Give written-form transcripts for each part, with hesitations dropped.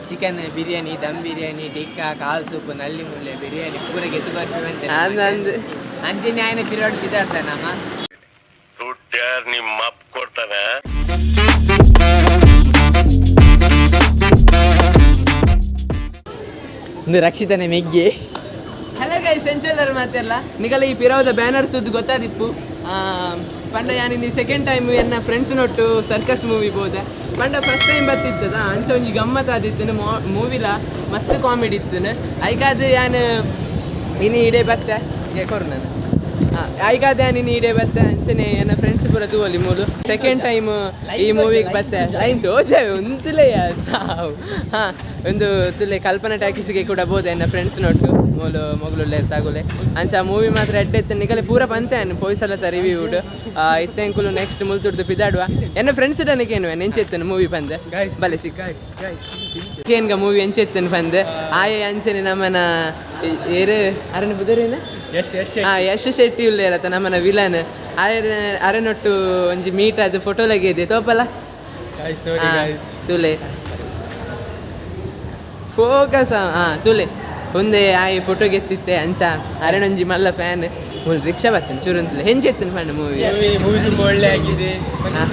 Chicken biryani, dum biryani, tikka, ಕಾಲ್ soup, ನಲ್ಲಿ ಮುಳ್ಳೆ ಬಿರಿಯಾನಿ ಪೂರ ಗೆದ್ದು ಬರ್ತೀವಿ. ಅಂದ್ ಅಂದ್. ಅಂಚಿನ ಆಯ್ನ ಪಿರಿಯಡ್ ಬಿದಾಡ್ತಾನಮ್ಮ. ದುಡ್ಡು ಯಾರು ನಿಮ್ಮ ಅಪ್ಪ ಕೊಡ್ತಾನೆ? ಒಂದು ರಕ್ಷಿತನೆ ಮೆಗ್ಗಿ. ಹಲೋ ಗೈಸ್, ಎಂಚೆಲ್ಲರ್ ಮಾತೆಲ್ಲ? ನಿಗಲ ಈ ಪಿರವದ ಬ್ಯಾನರ್ ತುದ್ದು ಗೊತ್ತಾದಿಪ್ಪು. ಪಂಡ ಯಾನ್ ನೀ ಸೆಕೆಂಡ್ ಟೈಮ್ ಎನ್ನ ಫ್ರೆಂಡ್ಸ್ ನೊಟ್ಟು ಸರ್ಕಸ್ ಮೂವಿ ಹೋದೆ. ಪಂಡ ಫಸ್ಟ್ ಟೈಮ್ ಬತ್ತಿತ್ತದ, ಅಂಚ ಒಂಜಿ ಗಮ್ಮತ್ ಆದಿತ್ತು. ಮೂವಿಲ ಮಸ್ತ್ ಕಾಮಿಡಿ ಇತ್ತು. ಐಕಾದ್ ಯಾನ್ ಇನಿ ಇಡೆ ಬತ್ತೆ ಕೊರು ನಾನು. ಐಕಾದ್ ಯಾನ್ ಇನಿ ಇಡೆ ಬತ್ತೆ. ಅಂಚನೆ ಎನ್ನ ಫ್ರೆಂಡ್ಸ್ ಪೂರ ತೂವೊಲಿ ಮೂಲು. ಸೆಕೆಂಡ್ ಟೈಮ್ ಈ ಮೂವಿಗೆ ಬತ್ತೆ. ಲೈನ್ ತೋಜೆ ಉಂತುಲೆಯ ಸಾವು. ಹಾಂ, ಒಂದು ತುಲೆ ಕಲ್ಪನಾ ಟಾಕೀಸ್ಗೆ ಕೂಡ ಬೋದೆ ಎನ್ನ ಫ್ರೆಂಡ್ಸ್ ನೊಟ್ಟು. ಮೂಲು ಮೊಗಲುಳ್ಳೆ ತಗುಲೆ. ಅಂಚ ಮೂವಿ ಮಾತ್ರ ಎಡ್ಡೆ ಇತ್ತು. ನಿಗಲೆ ಪೂರ ಪಂತೆ ಪೊಯ್ಸಲತ ರಿವ್ಯೂಡ್ ಇತ್ತೆಂಕುಲು. ನೆಕ್ಸ್ಟ್ ಮುಲ್ತುಡ್ದು ಪಿದಾಡುವ. ಎನ್ನ ಫ್ರೆಂಡ್ಸ್ ನನಗೇನು ಎಂಚೆತ್ತನು ಮೂವಿ ಪಂದೆ. ಬಲೆ ಸಿಕ್ ಕೇನ್ಗ ಮೂವಿ ಎಂಚೆತ್ತನು ಪಂದೆ. ಆಯೆ ಅಂಚನೆ ನಮ್ಮನ ಏರು ಅರನ ಬುದರೇನ? ಯಶ್, ಯಶ್. ಹಾ, ಯಶ್ ಶೆಟ್ಟಿ ಉಲ್ಲೇರತ ನಮ್ಮನ ವಿಲನ್. ಆಯೆ ಅರೆನೊಟ್ಟು ಒಂಜಿ ಮೀಟ್ ಅದು ಫೋಟೋ ಲಗೇದೆ ತೋಪಲ. ಗೈಸ್, ನೋಡಿ ಗೈಸ್. ತುಲೆ, ಫೋಕಸ್. ಹಾ, ತುಲೆ ಒಂದೇ ಆಯ್ ಫೋಟೋ ಗೆತ್ತಿತ್ತೆ. ಅಂಚ ಅರೆನೊಂಜಿ ಮಲ್ಲ ಫ್ಯಾನ್. ಮುಲ್ ರಿಕ್ಷಾ ಬರ್ತೇನೆ ಚೂರುಂತಲೆ. ಹೆಂಚೆತ್ತನು ಪಂಡ ಮೂವಿ? ಮೂವಿ ತುಂಬಾ ಒಳ್ಳೆ ಆಗಿದೆ. ಹಾ.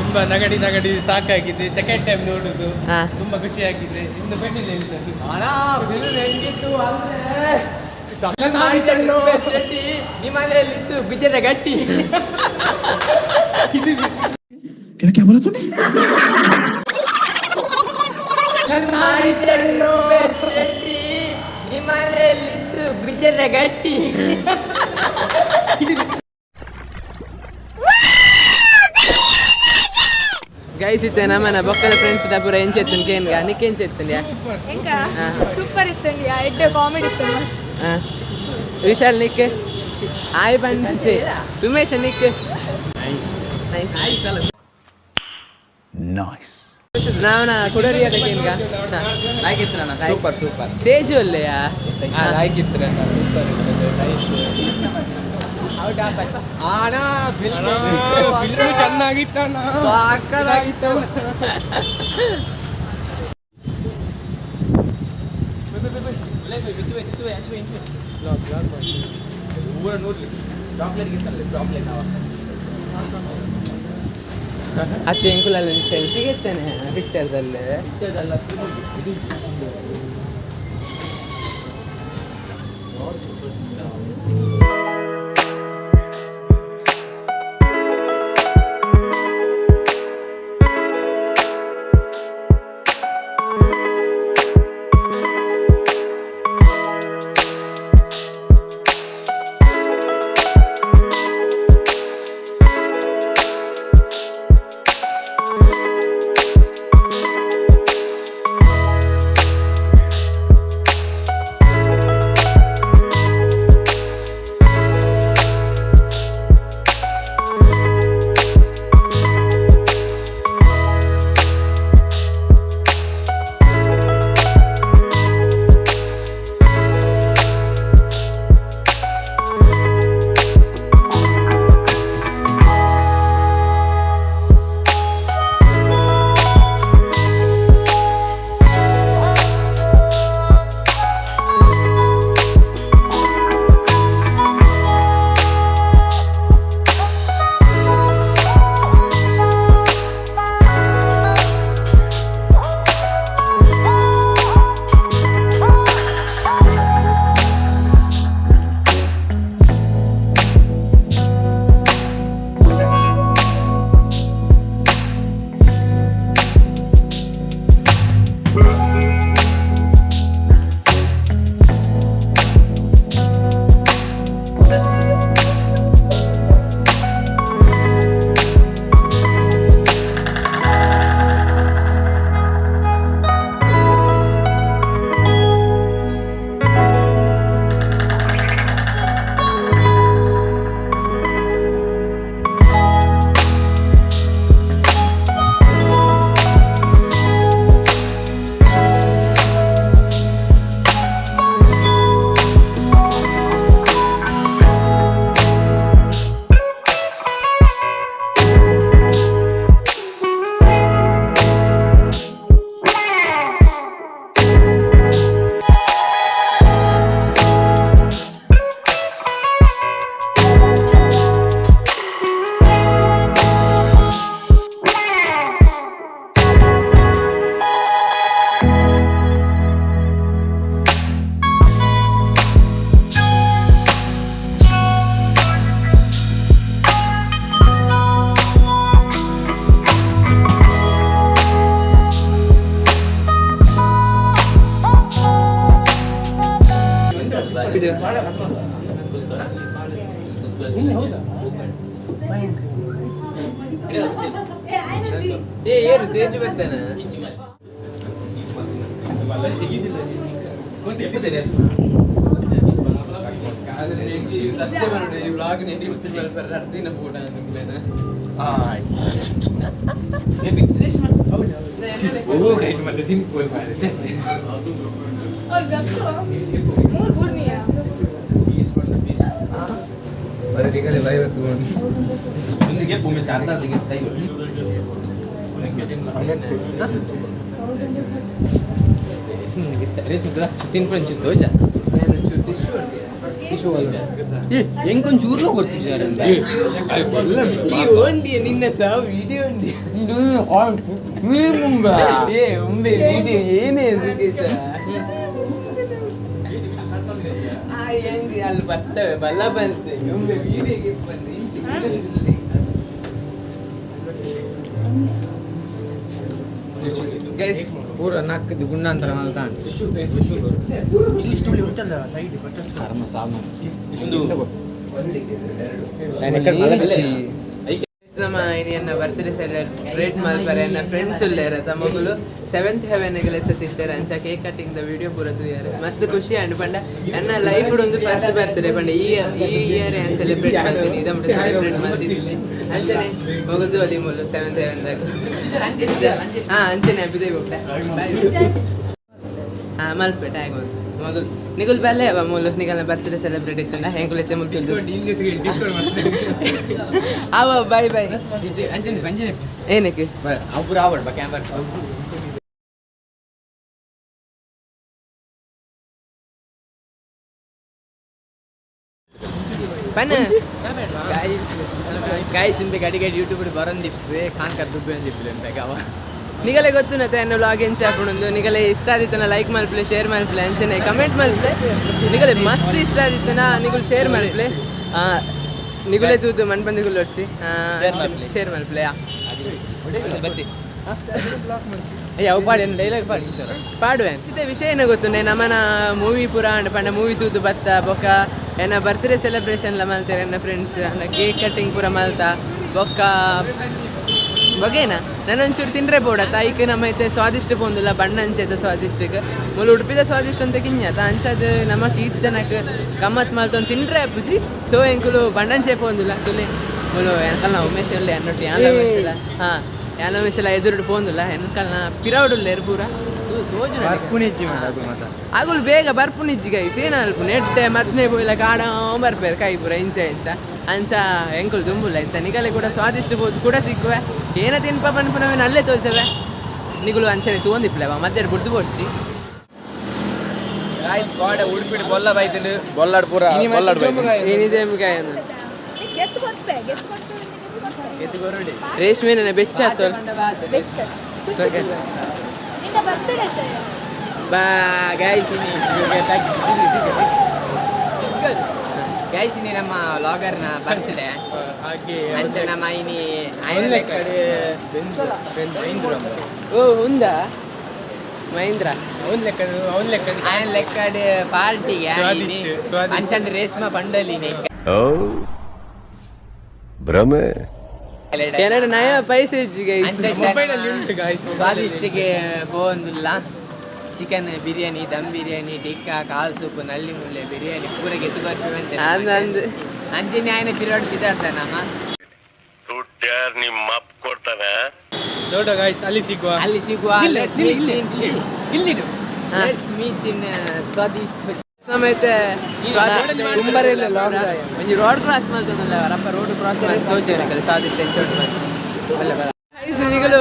ತುಂಬಾ ನಗಡಿ ನಗಡಿ ಸಾಕಾಗಿದೆ. ಸೆಕೆಂಡ್ ಟೈಮ್ ನೋಡುದು. ಹಾ. ತುಂಬಾ ಖುಷಿ ಆಗಿದೆ. ಇನ್ನು ಸ್ಪೆಷಲ್ ಹೇಳ್ತದೆ. ಶೆಟ್ಟಿ ನಿಮ್ಮನೆಯಲ್ಲಿತ್ತು ಗುಜರ ಗಟ್ಟಿ. क्या बोला तूने? ಶೆಟ್ಟಿ ನಿಮ್ಮನೆಯಲ್ಲಿತ್ತು ಗುಜರ ಗಟ್ಟಿ. ಗೈಸ್, ಇತ್ತೆ ನಮ್ಮನ ಬೊಕ್ಕದ ಫ್ರೆಂಡ್ಸ್ ಪೂರ ಎಂಚೆತ್ತನ್ ಕೇನ್ಗ. ನಿಕ್ ಎಂಚೆತ್ತನ್ ಯಾ? ಎಂಕ? ಹಾ. ಸೂಪರ್ ಇತ್ತಂಡಿ. ಎಡ್ಡೆ ಕಾಮಿಡಿ ಇತ್ತು ಮಸ್ತ್. ಹಾ, ವಿಶಾಲ್ ನಿಕ್ ಆಯ್ ಬಂದೆ. ಉಮೇಶ್ ನಿಕ್? ನೈಸ್. नाइस. ನಾವನ ಕುಡರಿಯದ ಕೇನ್ಗ. ಲೈಕ್ ಇತ್ತು ನನ್ನ. Super super. ತೇಜು ಅಲ್ಲೆಯಾ? ಲೈಕ್ ಇತ್ತು, ಸೂಪರ್ ಇರ್ತದೆ, ನೈಸ್. ಫಿಲ್ಮ್ ಚೆನ್ನಾಗಿತ್ತಣ್ಣ. ಸಾಕದಾಗಿತ್ತು. ಅತ್ತೆ ಎಂಕುಲಲ್ಲಿ ಸೆಲ್ಫಿಗೆ ಇತ್ತೇನೆ ಪಿಕ್ಚರ್ದಲ್ಲಿ. ಏ, ಏನು ತೇಜು ಬರ್ತಾನ? ಸತ್ಯ ಬರೋಡು, ಈ ವ್ಲಾಗ್ ನೆಡಿ ಅರ್ಧಿನ ಪೂಡ ನಿಮ್ಲೇನ. ಓ ಕೈಟ್ ಮತ್ತೆ ತಿನ್ಪೋಲ್ ಮಾರೆ. ಅವ್ರು ಗತ್ತು ಮೂರು ಬೂರ್ನಿಯಾ. ಬರೀ ಬೈ ಹೊತ್ತು. ತಿನ್ಪಂಚು ತೋಜ. ಎಂಕೊಂಚು ಊರ್లో ಕೊಡ್ತಿದ್ದಾರೆ. ಈ ಓಂಡಿ ನಿನ್ನ ಸಹ ವಿಡಿಯೋ ಉಂಡಿ. ಏ, ಉಂಬೆ ವಿಡಿಯೋ ಏನೇ ಸುಖೇಶ. ಆ ಹೆಂಗ್ ಅಲ್ಲಿ ಬರ್ತವೆ ಬಲ ಬಂತೆ ಉಂಬೆ ವಿಡಿಯೋ ಬಂದು ಇಂಚು. ಗೈಸ್, ಪೂರ ನಕ್ಕದು ಗುಂಡಾಂತರ ಮಲ್ತಾಂಡ್. ಕರ್ಮ ಸಾಮಾನು. ನಮ್ಮ ಎನ್ನ ಬರ್ತ್ಡೇ ಸೆಲೆಬ್ರೇಟ್ ಮಲ್ಪರೆ ಎನ್ನ ಫ್ರೆಂಡ್ಸ್ ಉಲ್ಲೇರ ತಮಗುಲು ಸೆವೆಂತ್ ಹೆವೆನ್ ಸತ್ತಿದ್ದಾರೆ. ಅಂಚ ಕೇಕ್ ಕಟಿಂಗ್ the video ಪೂರ ತೂಯಾರೆ ಮಸ್ತ್ ಖುಷಿ ಅಂಡ್. ಪಂಡ ನನ್ನ ಲೈಫ್ ಒಂದು ಫಸ್ಟ್ ಬರ್ತ್ಡೇ. ಪಂಡ ಈ ಈ ಇಯರ್ ಏನ್ ಸೆಲೆಬ್ರೇಟ್ ಮಾಡ್ತೀನಿ, ಇದಮ್ಮಟ ಸೆಲೆಬ್ರೇಟ್ ಮಾಡ್ತಿದ್ದೀನಿ. ಅಂಚನೆ ಹೋಗುದು ಅಲ್ಲಿ ಮೂಲು ಸೆವೆಂತ್ ಹೆವೆನ್ ದಾಗ. ಹಾ, ಅಂಚನೆ ಅಬಿದೇ ಹೋಗ್ತಾ. ಹಾ, ಮಲ್ಪೆ ಟ್ಯಾಗ್ ಮಗುಲ್ ನಿಗುಲ್ ಬಲ್ಲೆ ಅವ ಮೂಲು ನಿಗಲ್ನ ಬರ್ತ್ಡೇ ಸೆಲೆಬ್ರೇಟ್ ಇತ್ತಂಡ ಹೆಂಗುಲೈತೆ ಮುಲ್ತು. ಡಿಸ್ಕೌಂಟ್ ಮಾಡ್ತೀನಿ. ಅವ ಬಾಯ್ ಬಾಯ್. ಅಂಚನೆ ಅಂಚನೆ. ಏನಕ್ಕೆ? ಅವು ಪೂರ ಆವಡ್ ಬಾ ಕ್ಯಾಮರಾ. ಪನ್ನ. ಗಾಯ್ಸ್ ಗಾಯ್ಸ್, ಇಂಬೆ ಗಡಿ ಗಡಿ ಯೂಟ್ಯೂಬ್ ಬರಂದಿಪ್ಪೆ ಕಾನ್ಕರ್ ದುಬ್ಬೆ ಅಂದಿಪ್ಪೆ ಅಂತ ಅವ. ನಿಗಲೆ ಗೊತ್ತು ನತ್ತೆ ಎನ್ನ ವ್ಲಾಗ್ ಎಂಚ ಆಪುಂಡು. ನಿಗಲೆ ಇಷ್ಟ ಆದಿತ್ತನ ಲೈಕ್ ಮಲ್ಪಲೆ, ಶೇರ್ ಮಲ್ಪಲೆ, ಅಂಚನೆ ಕಮೆಂಟ್ ಮಲ್ಪಲೆ. ನಿಗಲೆ ಮಸ್ತ್ ಇಷ್ಟ ಆದಿತ್ತನ ನಿಗುಲ್ ಶೇರ್ ಮಲ್ಪಲೆ. ನಿಗುಲೆ ತೂದು ಮನ್ಪಂದಿಗುಲ್ ಒಡ್ಚಿ ಶೇರ್ ಮಲ್ಪಲೆ. ಅಯ್ಯ, ಅವು ಪಾಡಿ, ಡೈಲಾಗ್ ಪಾಡಿ ಸರ್. ಪಾಡುವೆ ಇತ್ತೆ ವಿಷಯ ಏನ ಗೊತ್ತುಂಡೆ, ನಮ್ಮನ ಮೂವಿ ಪುರ ಅಂಡ್ ಪಂಡ ಮೂವಿ ತೂದು ಬತ್ತ ಬೊಕ್ಕ ಎನ್ನ ಬರ್ತ್ಡೇ ಸೆಲೆಬ್ರೇಷನ್ ಲ ಮಲ್ತಾರೆ ಎನ್ನ ಫ್ರೆಂಡ್ಸ್. ಅಂಡ ಕೇಕ್ ಕಟ್ಟಿಂಗ್ ಪೂರ ಮಲ್ತ ಬೊಕ್ಕ ಬೊಗೇನ ನಾನೊಂಚೂರು ತಿಂದ್ರೆ ಬೋಡ ತಾಯಿಕ್ ನಮ್ಮ ಐತೆ ಸ್ವಾದಿಷ್ಟ ಪೋಂದಿಲ್ಲ ಬಣ್ಣ ಅಂಚೈತೆ ಸ್ವಾದಿಷ್ಟಕ್ಕೆ. ಮೂಲು ಉಡುಪಿದ ಸ್ವಾದಿಷ್ಟ ಅಂತ ಕಿಂಜ ತ ಅಂಚದು ನಮ್ಮ ಕೀತ್ ಜನಕ್ಕೆ ಗಮ್ಮತ್ ಮಲ್ತೊಂದು ತಿಂದ್ರೆ ಪುಜಿ. ಸೊ ಎಂಕುಲು ಬಣ್ಣಂಚೆ ಪೋಂದಿಲ್ಲ ತುಲೆ ಮೂಲು ಎನಕಲ್ನ ಉಮೇಶ್ ಎಲ್ಲ ಎನ್ನೊಟ್ಟು ಯಾನ್ ಉಮೇಶ್ ಎಲ್ಲ. ಹಾಂ, ಯಾನ್ ಉಮೇಶ್ ಎಲ್ಲ ಎದುರುಡು ಪೋಂದಿಲ್ಲ ಎನಕಲ್ನ ಪಿರೌಡುಲ್ಲ ಪೂರ. ಅಗುಲು ಬೇಗ ಬರ್ಪುನಿಜ್ಜಿ ಗೈಸ್. ಏನ ಅಲ್ಪ ನೆಟ್ಟೆ ಮತ್ನೆ ಪೋಯಿಲ ಕಾಡ ಬರ್ಪೇರು ಕೈ ಪೂರ ಇಂಚ ಇಂಚ. ಅಂಚ ಎಂಕುಲು ದುಂಬುಲ್ಲ ಇತ್ತ. ನಿಗಲೆ ಕೂಡ ಸ್ವಾದಿಷ್ಟ ಬೋದು ಕೂಡ ಸಿಕ್ಕುವೆ. ಏನ ತಿನ್ಪ ಪನ್ಪುನವೇನು ಅಲ್ಲೇ ತೋರ್ಸವೆ. ನಿಗುಲು ಅಂಚನೆ ತೂವೊಂದಿಪ್ಲೆ ಮಧ್ಯಾಹ್ನ ಬುಡ್ದು ಬೋಡ್ಚಿ. ಉಡುಪಿಡ್ ಬೊಲ್ಲ ಬೈದಿನ ಬೊಲ್ಲಾಡ್ ಪೂರ ಬೊಲ್ಲಾಡ್. ಏನಿದೆ? ಗೆದ್ದು ಕೊಡ್ತೆ, ಗೆದ್ದು ಕೊಡ್ತೆ. ರೇಷ್ಮೆ ನನ್ನ ಬೆಚ್ಚ ಆತು. ಬೆಚ್ಚ ಖುಷಿ. ನಿನ್ನ ಬರ್ತ್ಡೇ ಆಯ್ತಾ? ಬಾ ಗಾಯ್ಸ್, ಇನಿ ಗಾಯ್ಸ್, ಇನಿ ನಮ್ಮ ವ್ಲಾಗರ್ನ ಬರ್ತ್ಡೇ. ಹಾಗೆ. ಅಂಚೆ ನಮ್ಮ ಇನಿ ಆಯ್ನ ಲೆಕ್ಕಡ್. ಓ, ಉಂದ ಮಹೇಂದ್ರ. ಅವನ್ ಲೆಕ್ಕ, ಅವನ್ ಲೆಕ್ಕ. ಆಯ್ನ ಲೆಕ್ಕಡ್ ಪಾರ್ಟಿಗೆ. ಸ್ವಾದಿಷ್ಟ, ಸ್ವಾದಿಷ್ಟ. ಅಂಚಂಡ್ ರೇಷ್ಮಾ ಪಂಡಲಿನಿ. ಭ್ರಮೆ. ಎರಡು ನಯ ಪೈಸೆ ಇಜ್ಜಿ ಗೈಸ್. ಮೊಬೈಲ್ ಅಲ್ಲಿ ಉಂಟು ಗಾಯ್ಸ್. ಸ್ವಾದಿಷ್ಟಿಗೆ ಪೋವೊಂದುಲ್ಲ. ಚಿಕನ್ ಬಿರಿಯಾನಿ, ದಮ್ ಬಿರಿಯಾನಿ, ಟಿಕ್ಕಾ, ಕಾಲ್ ಸೂಪ್, ನಲ್ಲಿ ಮುಳ್ಳೆ ಬಿರಿಯಾನಿ ಪೂರ ಗೆದ್ದು ಬರ್ತೀವಿ. ಅಂದ್ ಅಂದ್. ಅಂಚಿನ ಆಯ್ನ ಪಿರಿಯಡ್ ಬಿದ್ದಾಡ್ತಾನೆ ನಮ್ಮ. ದುಡ್ಡು ಯಾರು ನಿಮ್ಮ ಅಪ್ಪ ಕೊಡ್ತಾನೆ? ದೊಡ್ಡ ಗಾಯ್ಸ್, ಅಲ್ಲಿ ಸಿಗುವ. ಅಲ್ಲಿ ಸಿಗುವ. ಇಲ್ಲ, ಇಲ್ಲಿ, ಇಲ್ಲಿ, ಇಲ್ಲಿಡು. Let's meet in ಸ್ವಾದಿಷ್ಟ. ನಮ್ಮೈತೆ ಒಂಜಿ ರೋಡ್ ಕ್ರಾಸ್ ಮಲ್ತೊಂದುಲ್ಲ ಅವರಪ್ಪ. ರೋಡ್ ಕ್ರಾಸ್ ಮಾಡಿ ತೋಚೆ ಸ್ವಾದಿಷ್ಟ ಎಂಚೋಟು ಬಲ್ಲ ಬಲ್ಲ. ನಿಗಲು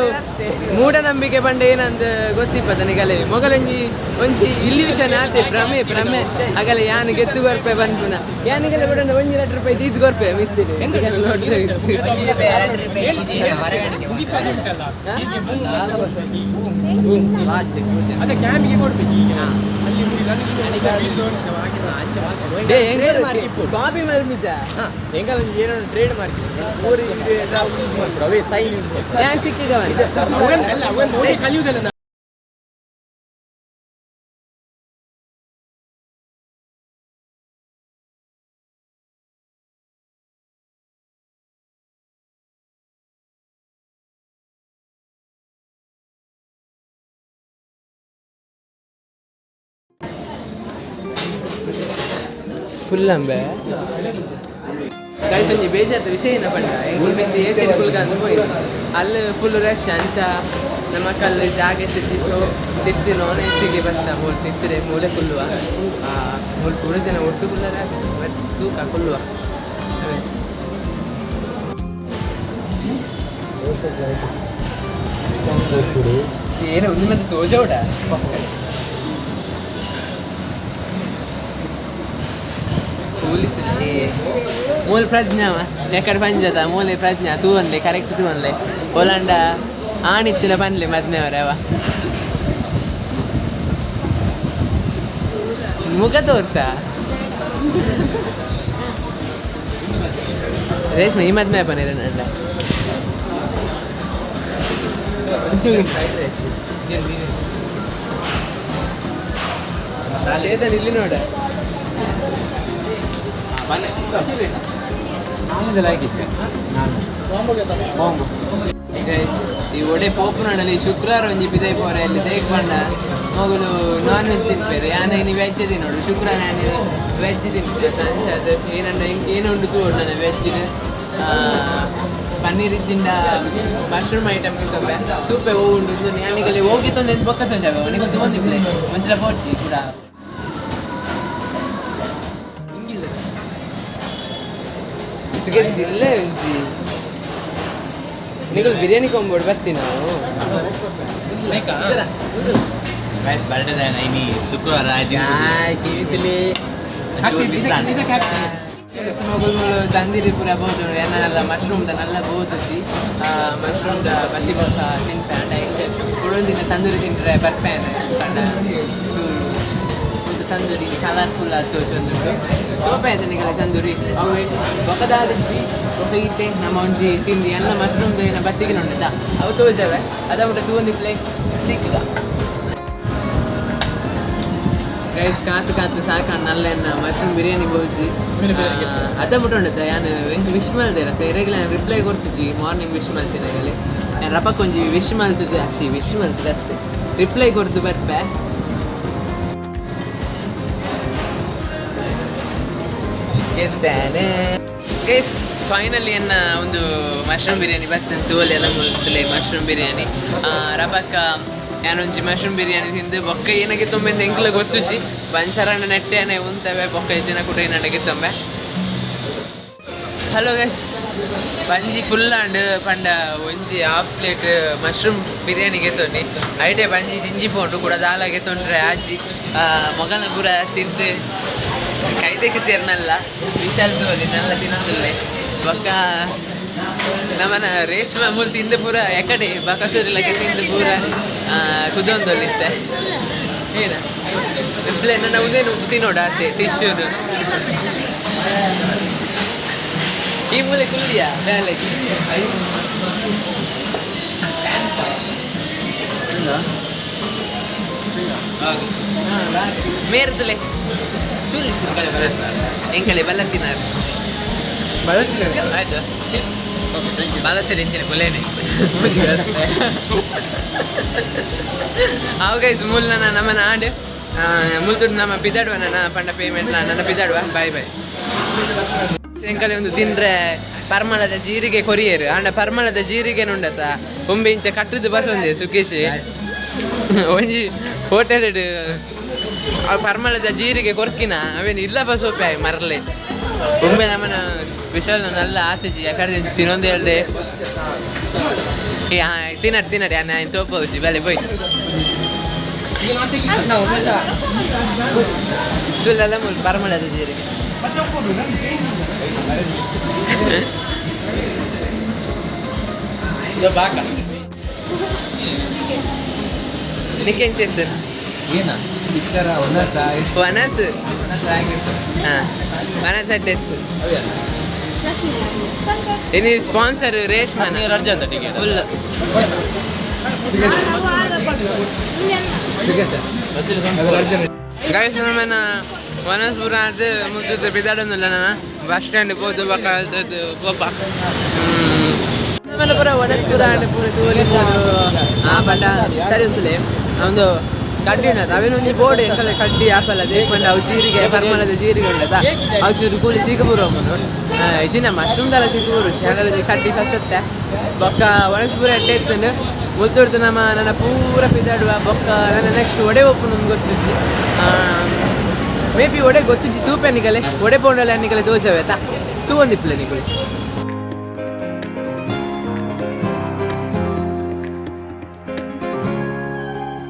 ಮೂಢನಂಬಿಕೆ ಪಂಡ ಏನಂದ್ ಗೊತ್ತಿಪ್ಪದ ನಿಗಲೆ. ಮೊಗಲೊಂಜಿ ಒಂಜಿ ಇಲ್ಯೂಷನ್ ಆತೆ, ಭ್ರಮೆ ಭ್ರಮೆ. ಅಗಲೆ ಯಾನ್ ಗೆದ್ದು ಕೊರ್ಪೆ ಪನ್ಪುನ. ಯಾನಿಗಲೆ ಬಿಡೋಣ, 1 2 ರೂಪಾಯಿ ದೀದ್ ಕೊರ್ಪೆ ಮಿತ್ತಿಡು. ಉಂಟಲ್ಲ. ಅದೇ ಕ್ಯಾಮಿಗೆ ಕೊಡ್ಬೇಕು ಈಗ. ಅಲ್ಲಿ ಮುಗಿದು ಅಲ್ಲಿ ಬಿಲ್ ಉಂಟು, ಹಾಗೆ. ಕಾಪಿ ಮಲ್ಪಿಜ. ಎಂಕಲ್ ಏನೋ ಟ್ರೇಡ್ ಮಾರ್ಕ್ ಊರು ಯೂಸ್ ಮಾಡ್ತಾರೆ, ಅವೇ ಸೈನ್ ಯೂಸ್ ಮಾಡ್ತಾರೆ. ಯಾನ್ ಸಿಕ್ಕಿದವನ್. ಅಲ್ಲ, ಅವನ್ ನೋಡಿ ಕಲಿಯುವುದಲ್ಲ ನಾವು. ಫುಲ್ ಅಂಬೆ. ಗೈಸ್, ಒಂಜಿ ಬೇಜಾರ್ದ ವಿಷಯ ಏನ ಪಂಡ, ಎಂಕುಲು ಮಿತ್ತ್ ಎ ಸಿ ಫುಲ್ ಅಂದ್ ಪೋಯಿನಿ. ಅಲ್ಲಿ ಫುಲ್ ರಶ್. ಅಂಚ ನಮ್ಮ ಕಲ್ಲು ಜಾಗ ಎತ್ತಿಸಿ. ಸೊ ತಿರ್ತಿ ನಾನ್ ಎ ಸಿಗೆ ಬತ್ತ. ಮೂಲು ತಿರ್ತಿರೆ ಮೂಲೆ ಕುಲ್ಲುವ. ಮೂಲು ಪೂರ ಜನ ಒಟ್ಟು ಕುಲ್ಲರೆ, ಬಟ್ ತೂಕ ಕುಲ್ಲುವ ಅವೇ. ಏನು ಒಂದು ಮತ್ತೆ ತೋಜೋಡ ಕೂಲಿತಲ್ಲಿ ಮೂಲ ಪ್ರಜ್ಞಾವ ಎಕಡೆ ಪಂಜದ ಮೂಲೆ ಪ್ರಜ್ಞಾ ತೂವನ್ಲೆ, ಕರೆಕ್ಟ್ ತೂವನ್ಲೆ. ಒಲಂಡ ಆಣಿತ್ತಿನ ಪನ್ಲೆ ಮದ್ನೆವರವ ಮುಖ ತೋರ್ಸ. ರೇಷ್ಮೆ, ಈ ಮದ್ಮೆ ಪನ್ನಿರ ನಂಡ. ಚೇತನ್, ಇಲ್ಲಿ ನೋಡ. ಗೈಸ್, ಈ ಒಡೆ ಪೋಪುನಡಲಿ ಶುಕ್ರವಾರ ಒಂಜಿ ಪಿದೈ ಪೋರೆ ಅಲ್ಲಿ ದೇಕ್ ಪಂಡ ಮೊಗಲು ನಾನ್ ವೆಜ್ ತಿನ್ಪೇರು, ಯಾನ ಇನಿ ವೆಜ್ ತಿನ್ನೋಡು. ಶುಕ್ರವಾರ ನಾನು ವೆಜ್ ತಿನ್ಪೆ. ಅಂಚ ಅದು ಏನಂಡ ಇಂಕ್ ಏನು ಉಂಡು ತೂಡು. ನನ್ನ ವೆಜ್ ಪನ್ನೀರ್ ಚಿಂಡ ಮಶ್ರೂಮ್ ಐಟಮ್ ಕಿರ್ತೊಂಬೆ ತೂಪೆ ಹೂ ಉಂಡು. ಇಂದು ಯಾನಿಗಲ್ಲಿ ಹೋಗಿ ತೊಂದು ಎಂತ ಬೊಕ್ಕ ತೋಜಾವೆ ನಿಗಲ್ ತುವಂದಿಪ್ಲೆ ಒಂಚಿಲ ಪೋರ್ಚಿ ಕೂಡ. ಇಂಗಿಲ್ಲ ಸಿಗತ್ತಿಲ್ಲ ಒಂಜಿ. ನಿಗಲ್ ಬಿರಿಯಾನಿ ಕೊಂಬೋಡು ಬರ್ತಿ ನಾವು. ಗೈಸ್, ಬರ್ಡೇ ಇನಿ ಶುಕ್ರವಾರ. ಮೊಗಲು ತಂದಿರಿ ಪೂರ ಬೋದು ಎನ್ನಲ್ಲ. ಮಶ್ರೂಮ್ the ನಲ್ಲ ಬೋದು. ಮಶ್ರೂಮ್ the ಬತ್ತಿ ಬೊಕ್ಕ ತಿನ್ಪೆ. ಅಂಡ ಎಂಕ್ ಕುಡೊಂದಿನ ತಂದೂರಿ ತಿಂದ್ರೆ ಬರ್ಪೇನೆ ಪಂಡ ಚೂರು ಒಂದು ತಂದೂರಿ ಕಲರ್ಫುಲ್ ಆದ್ ತೋಚೊಂದುಂಡು. ತೋಪೆ ಆಯ್ತು ನಿಗಲ ತಂದೂರಿ ಅವು ಬೊಕ್ಕ ದಾದಿಜ್ಜಿ. ಬೊಕ್ಕ ಇತ್ತೆ ನಮ್ಮ ಒಂಜಿ ತಿಂಡಿ ಅನ್ನ ಮಶ್ರೂಮ್ ಏನ ಬತ್ತಿಗೆ ಉಂಡದ ಅವು ತೋಜವೆ. ಅದ ಮುಟ್ಟ ತೂವೊಂದಿಪ್ಲೆ ಸಿಕ್ಕುಗ. ಗೈಸ್, ಕಾತು ಕಾತು ಸಾಕ. ನಲ್ಲ ಎನ್ನ ಮಶ್ರೂಮ್ ಬಿರಿಯಾನಿ ಬೋಜಿ ಅದ ಮುಟ್ಟ ಉಂಡದ. ಯಾನ್ ಎಂಕ್ ವಿಶ್ ಮಲ್ದೇರ ಇರೆಗ್ಲ ರಿಪ್ಲೈ ಕೊಡ್ತುಜಿ. ಮಾರ್ನಿಂಗ್ ವಿಶ್ ಮಲ್ತಿನ ಹೇಳಿ ಯಾನ್ ರಪಕ್ ಒಂಜಿ ವಿಶ್ ಮಲ್ತದ್ದು ಅಚ್ಚಿ ವಿಶ್ ಮಲ್ತದ ಅತ್ತೆ ರಿಪ್ಲೈ ಕೊಡ್ತು ಬರ್ಪೆ. ಗೆದ್ದಾನೆ. ಗೈಸ್, ಫೈನಲಿ ಎನ್ನ ಒಂದು ಮಶ್ರೂಮ್ ಬಿರಿಯಾನಿ ಬರ್ತಂತ ತೋಲೆ ಎಲ್ಲ ಮುಲ್ತಲೆ ಮಶ್ರೂಮ್ ಬಿರಿಯಾನಿ. ರಪಕ್ಕ ಯಾನೊಂಜಿ ಮಶ್ರೂಮ್ ಬಿರಿಯಾನಿ ತಿಂದು ಬೊಕ್ಕ ಏನಕ್ಕೆ ತುಂಬೆಂದು ಎಂಕ್ಲ ಗೊತ್ತುಜಿ. ಬನ್ಸರಣ್ಣ ನೆಟ್ಟೆನೆ ಉಂತವೆ. ಬೊಕ್ಕ ಹೆಚ್ಚಿನ ಕೂಡ ಏನಕ್ಕೆ ತುಂಬೆ. ಹಲೋ ಗೈಸ್, ಬಂಜಿ ಫುಲ್ ಆಂಡ್. ಪಂಡ ಒಂಜಿ ಹಾಫ್ ಪ್ಲೇಟ್ ಮಶ್ರೂಮ್ ಬಿರಿಯಾನಿ ಗೆತ್ತೊಂಡಿ. ಐಟೆ ಬಂಜಿ ಜಿಂಜಿ ಪೋಂಡು ಕೂಡ ದಾಲ ಗೆತ್ತೊಂಡ್ರೆ ಆಜಿ ಮೊಗನ ಪೂರ ತಿಂದು ಕೈದಕ್ಕೆ ಸೇರ್ನಲ್ಲ. ವಿಶಾಲ್ ತೋಲಿ ನಲ್ಲ ತಿನ್ನೊಂದುಲ್ಲೆ. ಬೊಕ್ಕ ನಮ್ಮನ ರೇಷ್ಮೆ ಮೂಲು ತಿಂದು ಪೂರ ಎಕಡೆ ಬಕಸೂರಿಲಕ್ಕೆ ತಿಂದು ಪೂರ ಕುದೊಂದೊಲಿತ್ತೆ. ಏನ ರಿಪ್ಲೈ ನನ್ನ ಉದೇನು ತಿನ್ನೋಡ ಅತ್ತೆ ಟಿಶ್ಯೂನು. ಈ ಮೂಲೆ ಕುಲ್ಲಿಯಾ ಮೇಲೆ. ಮೇರ್ದುಲೆ ಎಂಕಲೆ ಬಲ್ಲಸಿನಾರ್ ಆಯ್ತು. ಬಲಸಿರಿ ಎಂಚಿನ ಕುಲೇನೆ ಅವು. ಗೈಸ್, ಮೂಲ ನನ್ನ ನಮ್ಮ ನಾಡು ಮುಲ್ತುಡು ನಮ್ಮ ಪಿದಾಡುವ ನನ್ನ ಪಂಡ ಪೇಮೆಂಟ್ ನನ್ನ ಪಿದಾಡುವ. Boy boy. ಎಂಕಲೆ ಒಂದು ತಿಂದ್ರೆ ಪರ್ಮಳದ ಜೀರಿಗೆ ಕೊರಿಯರು. ಆಂಡ ಪರ್ಮಳದ ಜೀರಿಗೆ ನುಂಡತ ಒಂಬೆ ಇಂಚ ಕಟ್ಟುದು ಬಸ್ ಒಂದೆ ಸುಖೇಶ್ ಒಂಜಿ ಹೋಟೆಲ್ ಅವು ಪರ್ಮಳದ ಜೀರಿಗೆ ಕೊರ್ಕಿನ ಅವೇನು ಇಲ್ಲ. ಬಸ್ ಒಪ್ಪೆ ಮರಲೆ ಒಂಬೆ ನಮ್ಮನ ವಿಶಾಲ್ ನಲ್ಲ ಆತಜಿ. ಯಾಕಡೆ ತಿನ್ನೊಂದು ಹೇಳ್ದೆ. ಏ ಹಾ, ತಿನ್ನಡ್ ತಿನ್ನಡಿ. ನಾನು ತೋಪೋಜಿ ಬಲೆ ಪೋಯ್ ತುಲ್ಲೆಲ್ಲ ಮುಲ್ ಪರ್ಮಳದ ಜೀರಿಗೆ ಬಾಕ. ನಿಕ್ಕೆಂಚ ಇತ್ತು? ಏನ ಇತ್ತರ ಒನಸ. ವನಸ್ ಹಾಂ, ವನಸ್ ಅಡ್ಡೆ ಇತ್ತು. ಇನಿ sponsor Reshma. Urgent ticket. Full. Guys, ನಮ್ಮನ್ನ ವನಸ್ಪುರ ಅದು ಮುಗ್ದದ್ದು ಬಿದಾಡೊಂದಿಲ್ಲ. ನಾನು ಬಸ್ ಸ್ಟ್ಯಾಂಡ್ ಪೋದು ಬೊಕ್ಕ ಪೋಪ. ನಮ್ಮನ್ನ ಪೂರ ವನಸ್ಪುರ ಅಂಡ್ ಪೂರ ತೋಲಿ ಪೋದು. ಆ ಪಂಡ ಸರಿ ಉಂತುಲೆ ಒಂದು ಕಡ್ಡಿ ಉಂಡದ ಅವೇನು ಒಂಜಿ ಬೋರ್ಡ್ ಎಂಕಲೆ ಕಡ್ಡಿ ಆಪಲ್ಲ ದೇಪಂಡ ಅವು ಜೀರಿಗೆ ಪರ್ಮಲದ ಜೀರಿಗೆ ಉಂಡದ. ಅವು ಚೂರು ಕೂಲಿ ಸಿಗಬೂರು ಅಮ್ಮನು ಇಜಿನ ಮಶ್ರೂಮ್ ದಲ ಸಿಗಬೂರು ಹಾಗಾದ್ರೆ ಕಡ್ಡಿ ಫಸತ್ತೆ ಬೊಕ್ಕ ಒಣಸ್ ಪೂರ ಎಡ್ಡೆ ಇತ್ತಂಡು ಮುದ್ದೊಡ್ದು ನಮ್ಮ ನನ್ನ ಪೂರ ಪಿದಾಡುವ. ಬೊಕ್ಕ ನನ್ನ ನೆಕ್ಸ್ಟ್ ಒಡೆ ಒಪ್ಪು ನಮ್ಗೆ ಗೊತ್ತಿಜ್ಜಿ. ಮೇ ಬಿ ಒಡೆ ಗೊತ್ತಿಜ್ಜಿ. ತೂಪೆ ನಿಗಲೆ ಒಡೆ ಪೋಂಡಲೆ ನಿಗಲೆ ದೋಸೆ ಆಯ್ತಾ? ತೂ ಒಂದಿಪ್ಪಲೆ ನಿಗುಳಿ.